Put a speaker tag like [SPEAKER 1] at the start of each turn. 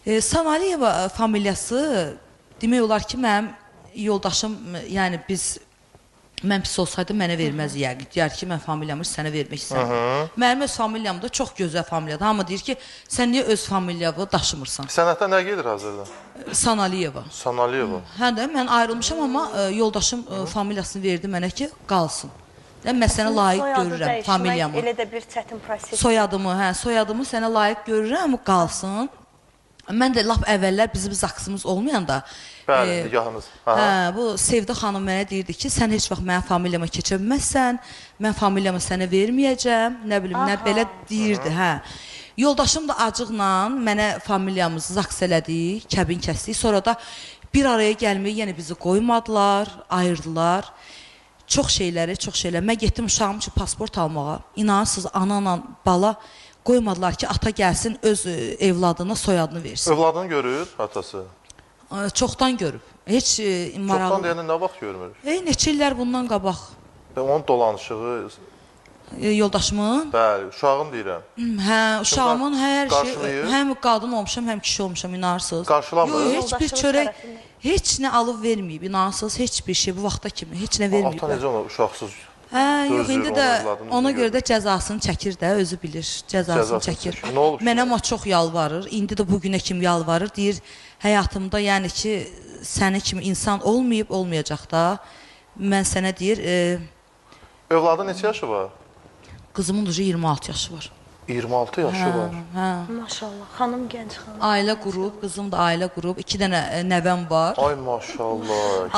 [SPEAKER 1] Sanaliyeva familiyası demək olar ki, mənim yoldaşım, yəni biz, mən pis olsaydım mənə verməz yəqin. Deyər ki, mən familiyamı sənə vermək istəmirəm. Mənim öz familiyam da çox gözəl familiyadır. Hamı deyir ki, sən niyə öz familiyanı daşımırsan?
[SPEAKER 2] Sənətdə nə gedir hazırda?
[SPEAKER 1] Sanaliyeva.
[SPEAKER 2] Sanaliyeva.
[SPEAKER 1] Hə də, mən ayrılmışam, amma yoldaşım familiyasını verdi mənə ki, qalsın. Mən sənə layiq görürəm familiyamı.
[SPEAKER 3] Elə də bir çətin proses.
[SPEAKER 1] Soyadımı, hə, soyadımı sənə layiq görürəm, qalsın. Mən də lap əvvəllər bizim zaksımız olmayanda...
[SPEAKER 2] Bəli, nigahınız.
[SPEAKER 1] Hə, bu Sevda xanım mənə deyirdi ki, sən heç vaxt mənim familiyama keçə bilməzsən, mən familiyamı sənə verməyəcəm, nə bilim, nə belə deyirdi, hə. Yoldaşım da acıqla mənə familiyamızı zaks elədik, kəbin kəsdik. Sonra da bir araya gəlməyi, yəni bizi qoymadılar, ayırdılar. Çox şeyləri, çox şeylər. Mən getdim uşağım üçün pasport almağa. İnanırsınız, ananla bala qoymadılar ki, ata gəlsin, öz evladına soyadını versin.
[SPEAKER 2] Övladını görür atası?
[SPEAKER 1] Çoxdan görüb. Heç maraqlı.
[SPEAKER 2] Çoxdan deyəndə nə vaxt görmür?
[SPEAKER 1] Neçə illər bundan qabaq.
[SPEAKER 2] Onun dolanışığı...
[SPEAKER 1] Yoldaşımın?
[SPEAKER 2] Bəli, uşağın deyirəm.
[SPEAKER 1] Hə, uşağımın hər şey, həm qadın olmuşam, həm kişi olmuşam, inanırsınız.
[SPEAKER 2] Qarşılamır?
[SPEAKER 1] Yox, heç bir çörək, heç nə alıb verməyib, inanırsınız, heç bir şey bu vaxta kimi, heç nə verməyib.
[SPEAKER 2] Ata necə ona uşaqsız?
[SPEAKER 1] Hə, yox, indi də ona görə də cəzasını çəkir də, özü bilir, cəzasını çəkir.
[SPEAKER 2] Nə olub?
[SPEAKER 1] Mənə amma çox yalvarır, indi də bugünə kimi yalvarır, deyir, həyatımda yəni ki, səni kimi insan olmayıb, olmayacaq da, mən sənə deyir...
[SPEAKER 2] Övladın neçə yaşı var?
[SPEAKER 1] Qızımın ucu 26 yaşı var.
[SPEAKER 2] 26 yaşı var.
[SPEAKER 1] Hə.
[SPEAKER 3] Maşallah, xanım gənc xanım.
[SPEAKER 1] Ailə qurub, qızım da ailə qurub, 2 dənə nəvəm var.
[SPEAKER 2] Ay maşallah.